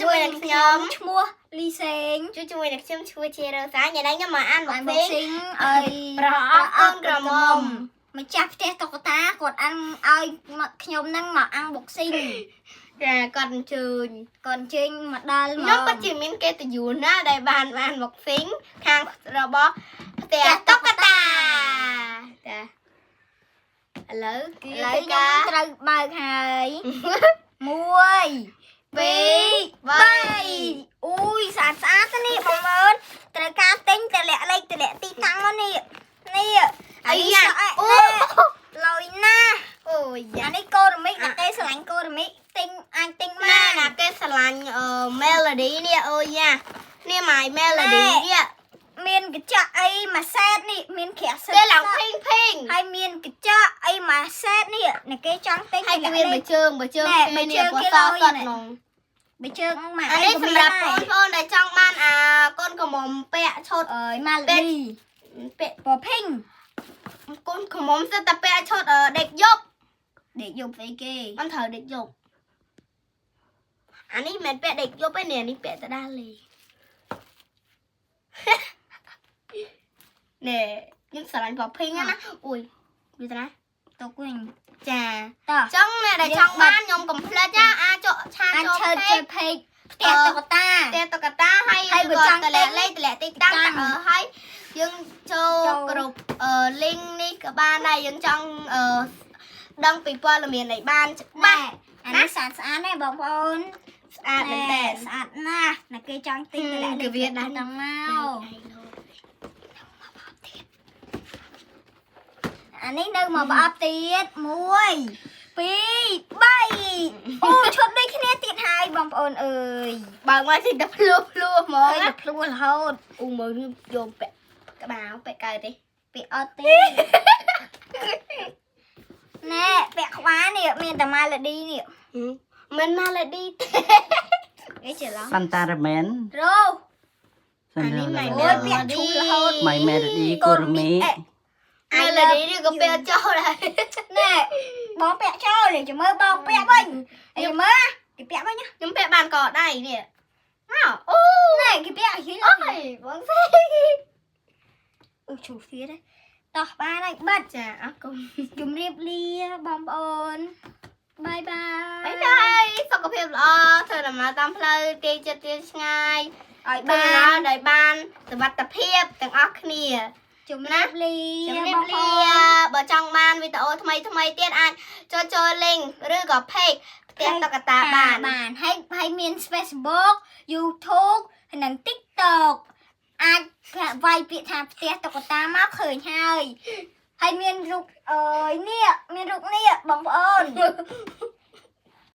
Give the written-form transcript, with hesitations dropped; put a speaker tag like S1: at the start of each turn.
S1: ជាមួយនឹងខ្ញុំ
S2: ឈ្មោះលីសេង
S1: ជួបជាមួយនឹងខ្ញុំឈ្មោះជារ៉ូសាថ្ងៃនេះខ្ញុំមកអាន
S2: បាន
S1: មក
S2: បុក
S1: វិញ
S2: ស៊ីងអើយ
S1: ប្រអប់កូនក្រមុំ
S2: ម្ចាស់ផ្ទះតុក្កតាគាត់អានឲ្យមកខ្ញុំហ្នឹងមកអាំងបុកស៊ីង
S1: ចាគាត់អញ្ជើញ
S2: គាត់អញ្ជើញមកដល់មក
S1: ខ្ញុំពិតជាមានកិត្តិយសណាស់ដែលបានបានមកស៊ីងខាងរបស់ផ្ទះតុក្កតាចាឥឡូវគឺ
S2: ឥឡូវ
S1: ធ្វើ
S2: ខ្ញុំ
S1: ការ
S2: ត្រូវបើកហើយ1
S1: 2
S2: 3អូយស្អាតស្អាតទៅនេះបងប្អូនត្រូវការទិញតម្លាក់លេខតម្លាក់ទីតាំងមកនេះនេះ
S1: អាយ៉ាអូ
S2: លយណាស់
S1: អូយ
S2: អានេះកូរ៉ាមីកតែគេស្រឡាញ់កូរ៉ាមីកទិញអាចទិញ
S1: ម៉ែ
S2: បាន
S1: ណាគេស្រឡាញ់អឺ melody នេះអូយយ៉ានេះ my melody នេះ
S2: មានកញ្ចក់អីមួយសែតនេះមានក្រាស់សិត
S1: គេឡើងភីងភីង
S2: ហើយមានកញ្ចក់អីមួយសែតនេះអ្នកគេចង់ទិញ
S1: ហើយគេមាន
S2: លេ
S1: បើជើងបើជើង
S2: ណែ
S1: គេ
S2: បើជើង
S1: នេះពណ៌ស
S2: គេលយ
S1: សុទ្ធហ្មង
S2: បើជើងមក
S1: អានេះសម្រាប់បងប្អូនដែលចង់បានអាកូនក្រមុំពាក់ឈុត
S2: អើយម៉ាឡេឌី
S1: ពាក់
S2: ពណ៌ភីង
S1: កូនក្រមុំសិតតែពាក់ឈុតដេកយប់
S2: ដេកយប់ស្អីគេ
S1: មិនត្រូវដេកយប់អានេះមិនមែនពាក់ដេកយប់ទេនេះអានេះពាក់ទៅដាលេង នេះខ្ញុំស្រឡាញ់ពណ៌ភីងណាអ៊ុយវាទៅណា
S2: ទុកវិញ
S1: ចា
S2: តោះ
S1: ចង់អ្នកដែលចង់បានខ្ញុំកុំភ្លេចណាអាចចុះឆា
S2: អាច
S1: ចូល
S2: ឆើត
S1: ពេក
S2: ចូលពេកផ្ទះតុក្កតា
S1: ផ្ទះតុក្កតាហើយ
S2: ហើយបើចង់
S1: តម្លាក់លេខតម្លាក់ទីតាំង
S2: តាំង
S1: អឺហើយយើងចូល
S2: ចូល
S1: គ្រប់អឺ link នេះក៏បានដែរយើងចង់អឺដឹងពីព័ត៌មានឲ្យបានច្បាស់
S2: អានេះស្អាតស្អាតណាស់បងប្អូន
S1: ស្អាតមែនតើ
S2: ស្អាតណាស់អ្នកគេចង់ទិញតម្លាក់
S1: គឺវាដាច់
S2: តាំងមកអានេះនៅមកប្រអប់ទៀត1 2 3អូឈុតដូចគ្នាទៀតហើយបងប្អូនអើយ
S1: បើមកចេញតែភ្លោះភ្លោះហ្មង
S2: ឃើញ
S1: ណា
S2: តែភ្លោះរហូត
S1: អ៊ូមើលយកពាក់ក្បាលពាក់កើតទេ
S2: ពាក់អត់ទេណែពាក់ក្បាលនេះមានតែម៉ាឡេឌីនេះ
S1: មិនម៉ាឡេឌីទេ
S2: អីច្រឡំ
S3: សន្តារមែន
S2: រោ
S3: សន្តារ
S1: អានេះ
S3: មែ
S2: អូយ
S3: ន
S2: ពាក់ឈូរហូត
S3: My Melody កូរមី
S1: ម៉ាឡេឌីនេះក៏ពាក់ចូលដែរ
S2: ណែបងពាក់ចូលនេះចាំមើលបងពាក់វិញចាំមើលគេពាក់វិញណា
S1: ខ្ញុំពាក់បានកដៃនេះមកអូ
S2: ណែគេពាក់យី
S1: អូយបងស្រី
S2: អឺឈូទៀតតោះបានហើយបាត់
S1: ចាអរគុណ
S2: ជំរាបលាបងប្អូនបាយបាយ
S1: បាយបាយសុខភាពល្អធ្វើដំណើរតាមផ្លូវទាយចិត្តទាយឆ្ងាយ
S2: ឲ្យ
S1: ធ្វើ
S2: បា
S1: ដំណើរ
S2: ន
S1: ដោយបានសុវត្ថិភាពទាំងអស់គ្នា
S2: ជំរាបលា
S1: ជំរា
S2: បងប្
S1: បលា
S2: អូន
S1: បើចង់បានវីដេអូថ្មីថ្មីទៀតអាចចូលចូល link ឬក៏ page ផ្ទះតុក្កតាបាន
S2: បានហើយហើយមាន Facebook YouTube ហើយនិង TikTok អាចវាយពាក្យថាផ្ទះតុក្កតាមកឃើញហើយហើយមានរូបអើយនេះមានរូបនេះបងប្អូន